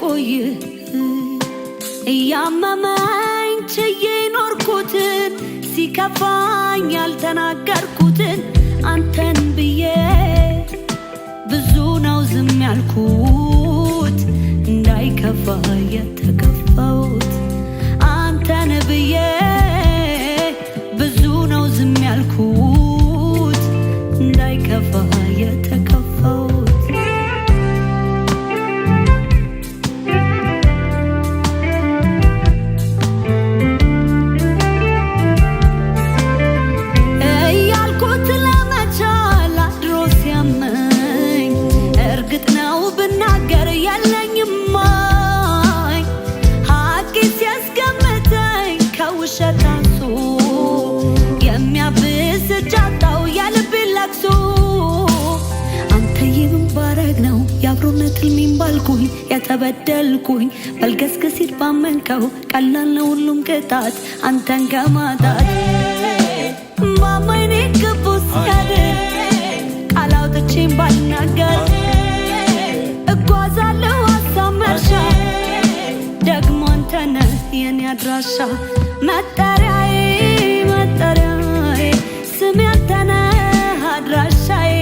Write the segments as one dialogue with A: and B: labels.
A: ይቆይ፣ እያመመኝ ችዬ ኖርኩትን፣ ሲከፋኝ ያልተናገርኩትን አንተን ብዬ ብዙ ነው ዝም ያልኩት፣ እንዳይከፋ የተከፋሁት። አንተን ብዬ ብዙ ነው ዝም ያልኩት፣ እንዳይከፋ የተከፋሁት። እያልኩት ለመቻል አድሮ ሲያመኝ፣ እርግጥ ነው ብናገር የለኝም ማኝ፣ ሀቂ ሲያስገምተኝ ከውሸት አንሶ የሚያብስ እጅ አጣሁ የልቤን ለቅሶ። አንተዬ ምን ባረግ ነው የአብሮነት ህልሜን ባልኩኝ የተበደልኩኝ? በልገስገስ ሲል ባመንከው ቀላል ነው ሁሉም ቅጣት አንተን ከማጣት። ማማይኔ ክፉ ሲያድር ቃል አውጥቼም ባልናገር እጓዛለሁ ሀሳብ መርሻ፣ ደግሞ አንተነህ የኔ አድራሻ። መጠሪያዬ መጠሪያዬ ስሜ አንተነህ አድራሻዬ።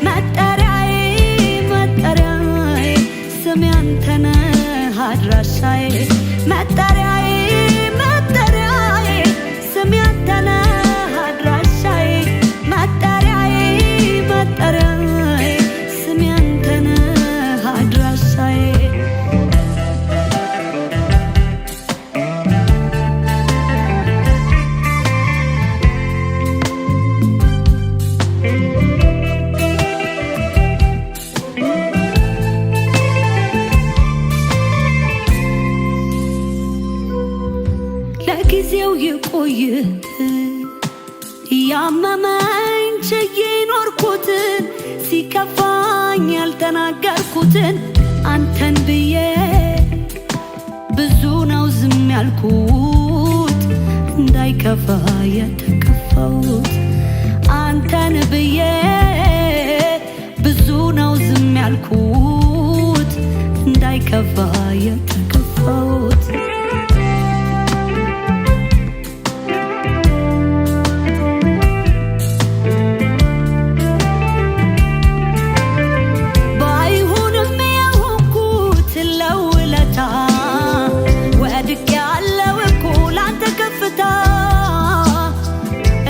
A: መጠሪያዬ መጠሪያዬ ስሜ አንተነህ አድራሻዬ። መጠሪያዬ መጠሪያዬ ስሜ አንተነህ አድራሻዬ። መጠሪያዬ መጠሪያዬ ስሜ አንተነህ አድራሻዬ። ለጊዜው ይቆይ፣ ያመመኝ ችዬ ኖርኩትን፣ ሲከፋኝ ያልተናገርኩትን አንተን ብዬ ብዙ ነው ዝም ያልኩት፣ እንዳይከፋ የተከፋሁት። አንተን ብዬ ብዙ ነው ዝም ያልኩት፣ እንዳይከፋ የተከፋሁት። ባይሆንም የሆንኩት ለውለታ፣ ወድቄያለሁ እኮ ላንተ ከፍታ።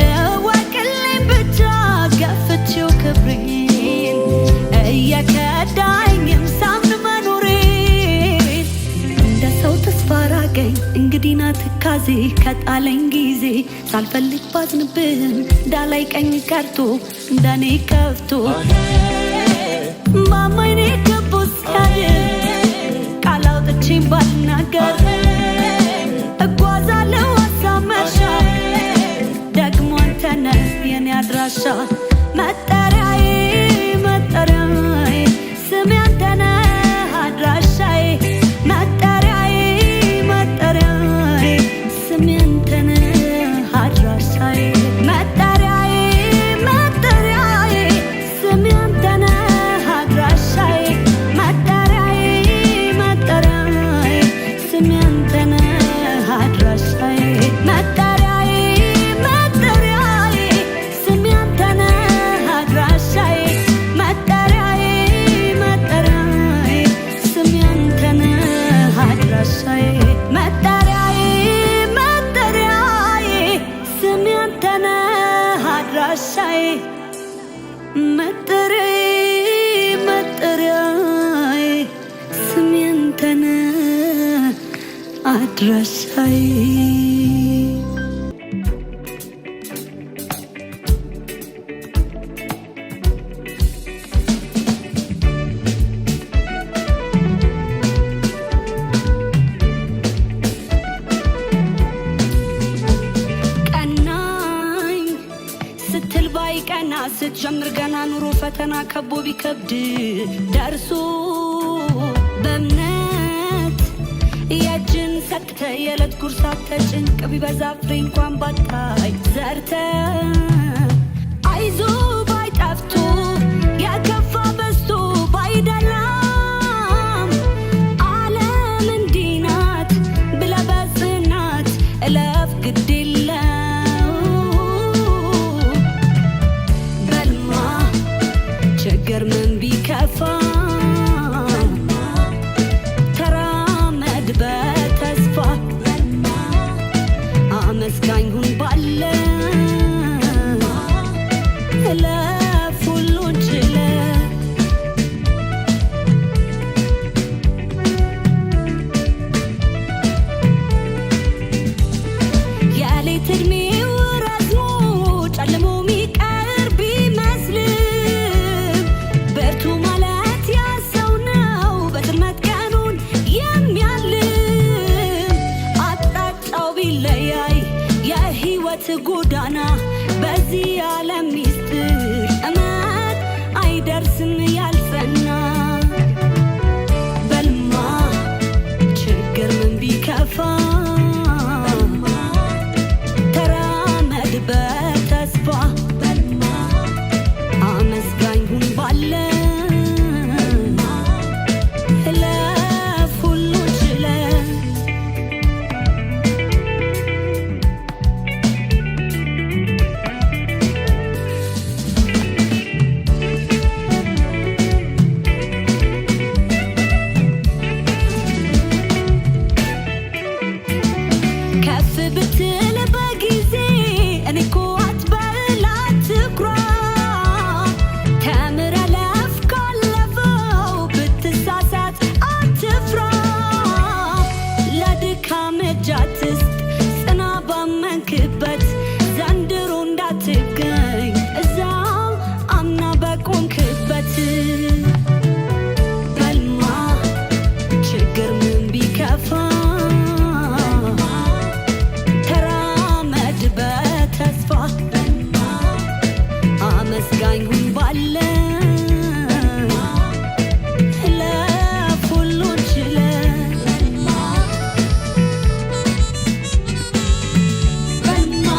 A: እወቅልኝ ብቻ ገፍቼው ክብሬን፣ እየከዳኝም ሳምን መኖሬን። እንደ ሰው ተስፋ ራቀኝ እንግዲህ ና ትካዜ ከጣለኝ ጊዜ። ሳልፈልግ ባዝንብህም እንዳላይ ቀኝ ቀርቶ እንደኔ ከፍቶ። ማማይኔ ገቦ ሲያድር ቃል አውጥቼም ባልናገር እጓዛለሁ ሀሳብ መርሻ፣ ደግሞ አንተነህ የኔ አድራሻ። መጠሪያዬ መጠሪያዬ ስሜ አንተነህ አድራሻዬ። መጠሪያዬ መጠሪያዬ ስሜ አንተነህ አድራሻዬ። መጠሪያዬ መጠሪያዬ ስሜ አንተነህ አድራሻዬ። መጠሪያዬ መጠሪያዬ ስሜ አንተነህ አድራሻዬ። መጠሪያዬ መጠሪያዬ ስሜ አንተነህ አድራሻዬ። መጠሪያዬ መጠሪያዬ ስሜ አንተነህ አድራሻዬ። መጠሪያዬ መጠሪያዬ ስሜ አንተነህ አድራሻዬ። መጠሪያዬ መጠሪያዬ ስሜ አንተነህ አድራሻዬ። ቀናኝ ስትል ባይቀና፣ ስትጀምር ገና ኑሮ ፈተና ከቦ ቢከብድ፣ ደርሶ በእምነት የእጅን ሰጥተ የዕለት ጉርሳት ጭንቅ ቢበዛ ፍሬ እንኳን ባታይ ዘርተ፣ አይዞ ባይ ጠፍቶ የከፋ በዝቶ ባይደላም ዓለም ችግር ምን ቢከፋ ተራመድ በተስፋ አመስጋኝ ሁን ባለ እለፍ ሁሉን ችለህ። የሌት ዕድሜው ረዝሞ ጨልሞ ሚቀር ቢመስልም ብርቱ ማለት ያ ሰው ነው በጽልመት ቀኑን የሚያልም። አቅጣጫው ቢለያይ የህይወት ጎዳና በዚህ ዓለም ሚስጥር እመን አይደርስም ያልጸና። በልማ ችግር ምን ቢከፋ ተራመድ በተስፋ አመስጋኝ ሁን ባለ እለፍ ሁሉን ችለህ። ከፍ ብትል በጊዜ እኔ እኮ አትበል አትኩራ፣ ተምረህ ለፍ ካለፈው ብትሳሳት አትፍራ። ለድካም እጅ አትስጥ፣ ጽና ባመንክበት፣ ዘንድሮ እንዳትገኝ እዛው አምና በቆምክበት። በልማ ችግር ምን ቢከፋ ተራመድ በተስፋ አመስጋኝ ሁን ባለ እለፍ ሁሉን ችለህ። በልማ በልማ።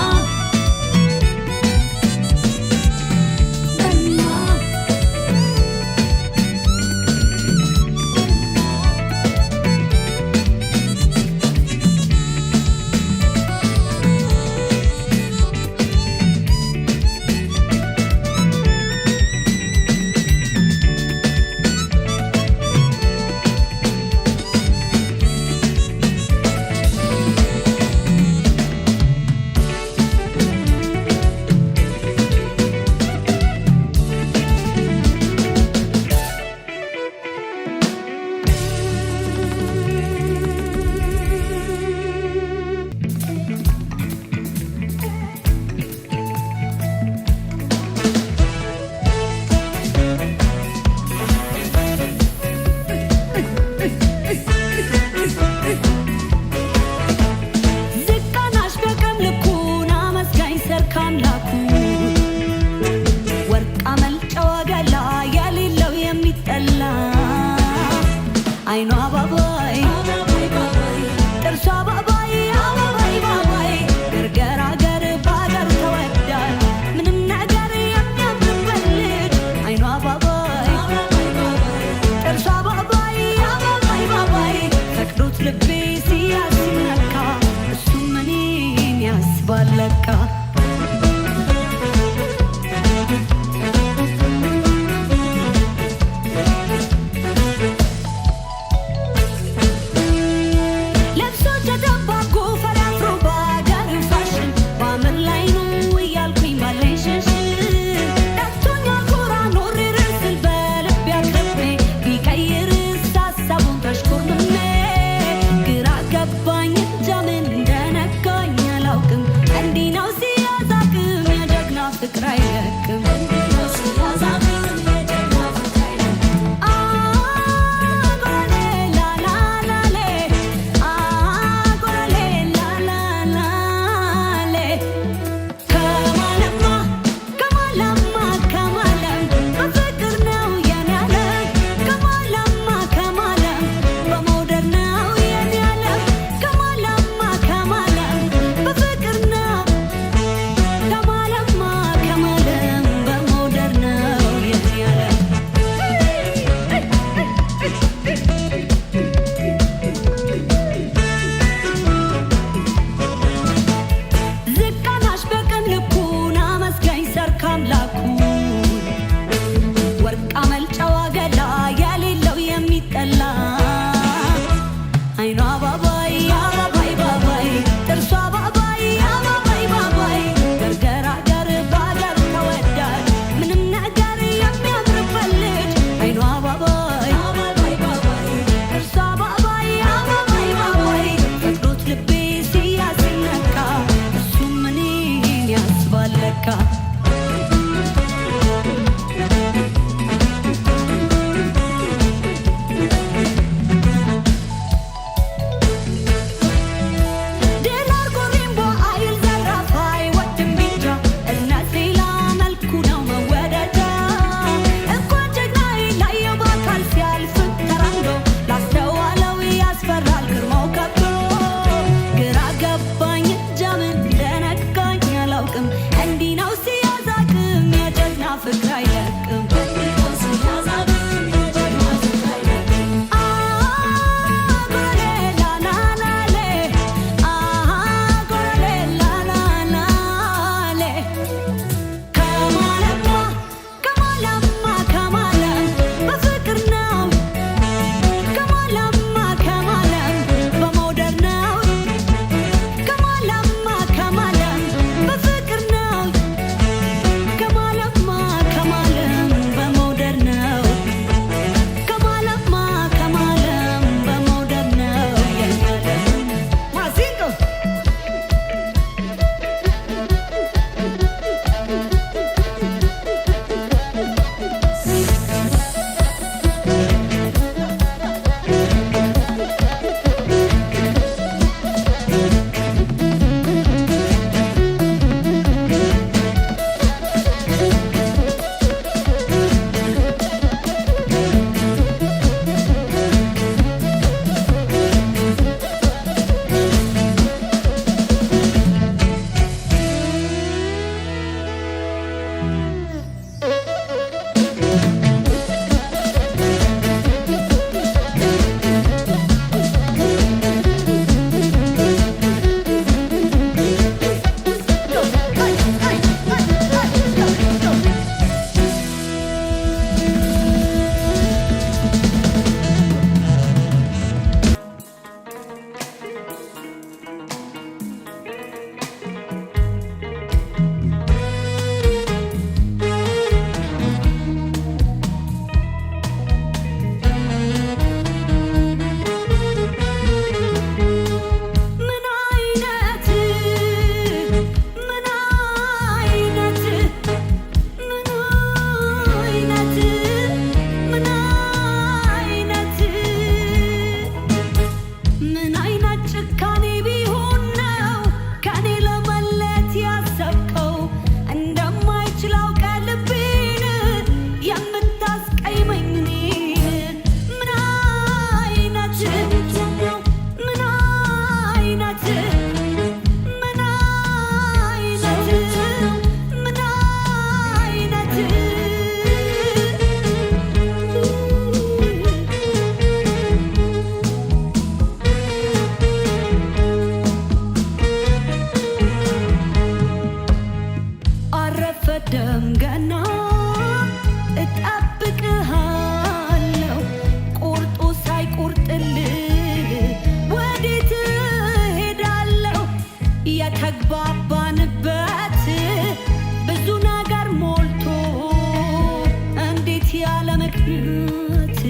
A: ምክንያት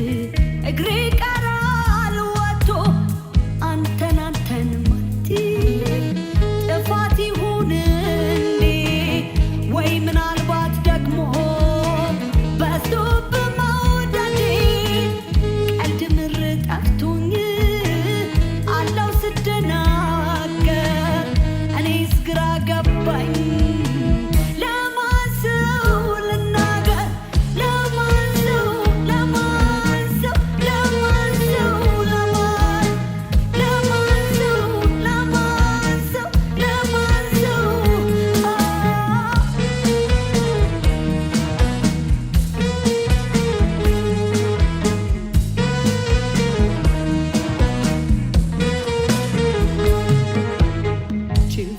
A: እግሬ ቀራል ወጥቶ አንተን አንተን ማለት ጥፋት ይሁን እንዴ? ወይ ምናልባት ደግሞ በዝቶብህ መውደዴ ቀልድ ምር ጠፍቶኝ አለው ስደናገር እኔስ ግራ ገባኝ። ለማን ሰው ልናገር? ለማን ሰው ለማን ሰው ለማን ሰው ለማን ለማን ሰው ለማን ሰው ለማን ሰው?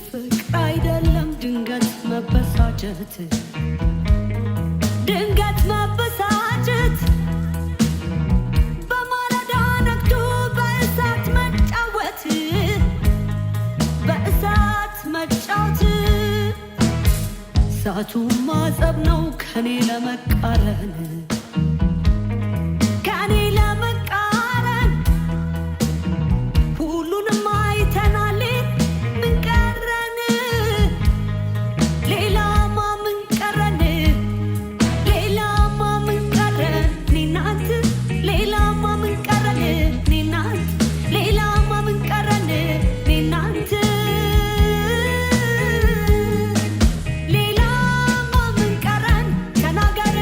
A: ፍቅር አይደለም ድንገት መበሳጨት፣ ድንገት መበሳጨት፣ በማለዳ ነግቶ በእሳት መጫወት፣ በእሳት መጫወት። እሳቱ ማጸብ ነው ከኔ ለመቃረን፣ ከኔ ለመቃረን። ሁሉንም አይተናል፣ ምን ቀረን? ሌላማ ምን ቀረን? ሌላማ ምን ቀረን? እኔና አንተ ሌላማ ምን ቀረን? እኔና አንተ ሌላማ ምን ቀረን? እኔና አንተ ሌላማ ምን ቀረን? ተናገር።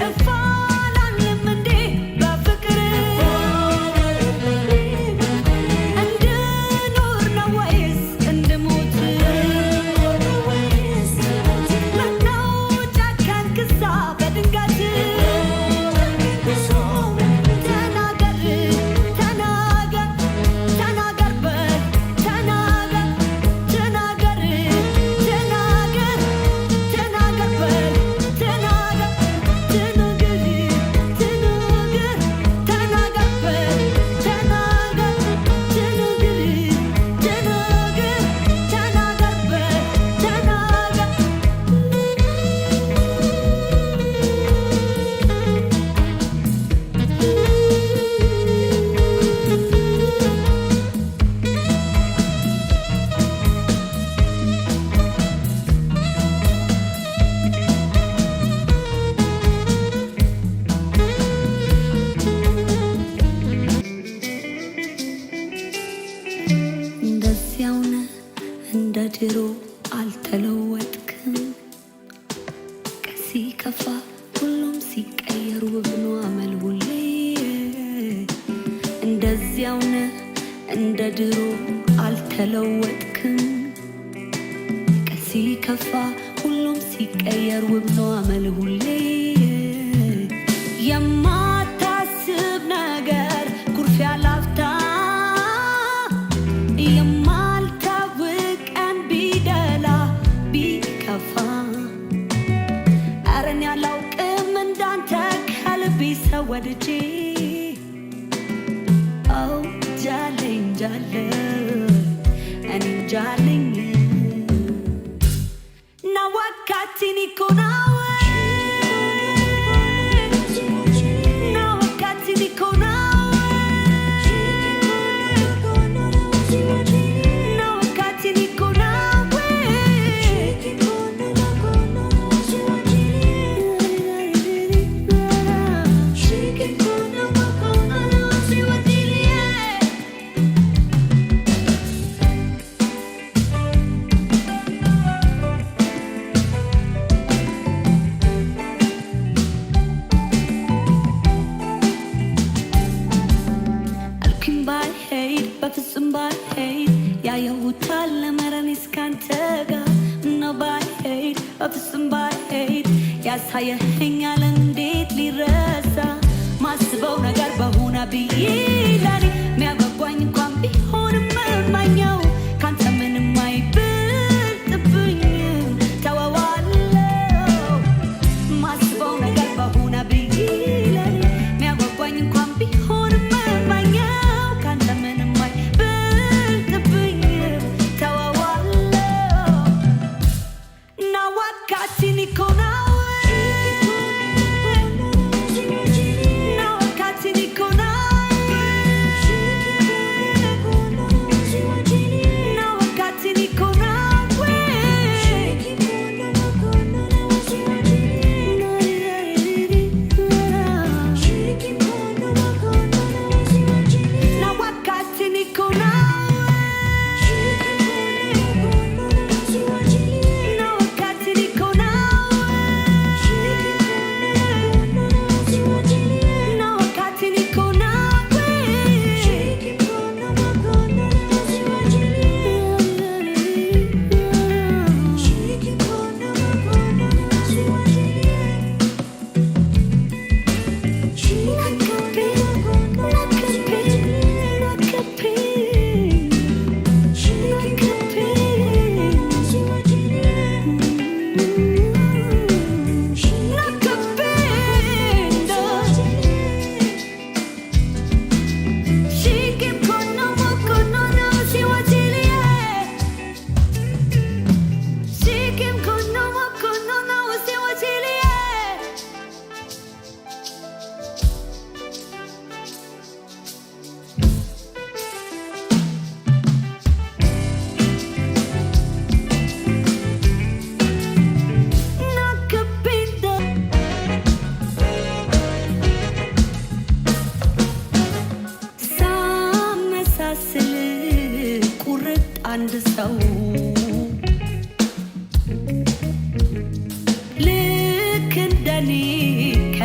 A: እፋላልም እንዴ በፍቅር እንድኖር ነው ወይስ እንድሞት? ምነው ጨከንክሳ በድንገት? ተናገር፣ ተናገር፣ ተናገር በል ተናገር፣ ተናገር፣ ተናገር፣ ተናገር በል ተናገር፣ ተናገር፣ ተናገር፣ ተናገር በል ተናገር፣ ተናገር፣ ተናገር፣ ተናገር በል ተናገር። እንደዚያው ነህ፣ እንደ ድሮ አልተለወጥክም። ቀን ሲከፋ ሁሉም ሲቀየር ውብ ነው አመል ሁሌ። እንደዚያው ነህ፣ እንደ ድሮ አልተለወጥክም። ቀን ሲከፋ ሁሉም ሲቀየር ውብ ነው አመል ሁሌ። የማታስብ ነገር ኩርፊያ ላፍታ የማልታውቅ ቀን ቢደላ ቢከፋ ኧረ እኔ አላውቅም እንዳንተ ከልቤ ሰው ወድጄ። አው ጃለኝ ጃለ እኔ እንጃለኝ Na wakati niko nawe, na wakati niko nawe, na wakati niko nawe. አልኩኝ ባይሄድ በፍጹም ባይሄድ ያየሁታል ለመረኔ እስካንተ ጋር ምነው ባይሄድ በፍጹም ባይሄድ ያሳየኸኛል እንዴት ሊረሳ? ማስበው ነገር በሆነ ብዬ ለኔ የሚያጓጓኝ እንኳን ቢሆንም እማኘው ካንተ ምንም አይበልጥብኝም ተወዋለው። ማስበው ነገር በሆነ ብዬ ለኔ የሚያጓጓኝ እንኳን ቢሆንም እማኘው ካንተ ምንም አይበልጥብኝም ተወዋለው። Na wakati niko nawe,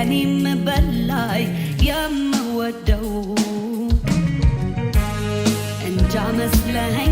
A: ከኔም በላይ የምወደው እንጃ መስለኸኝ።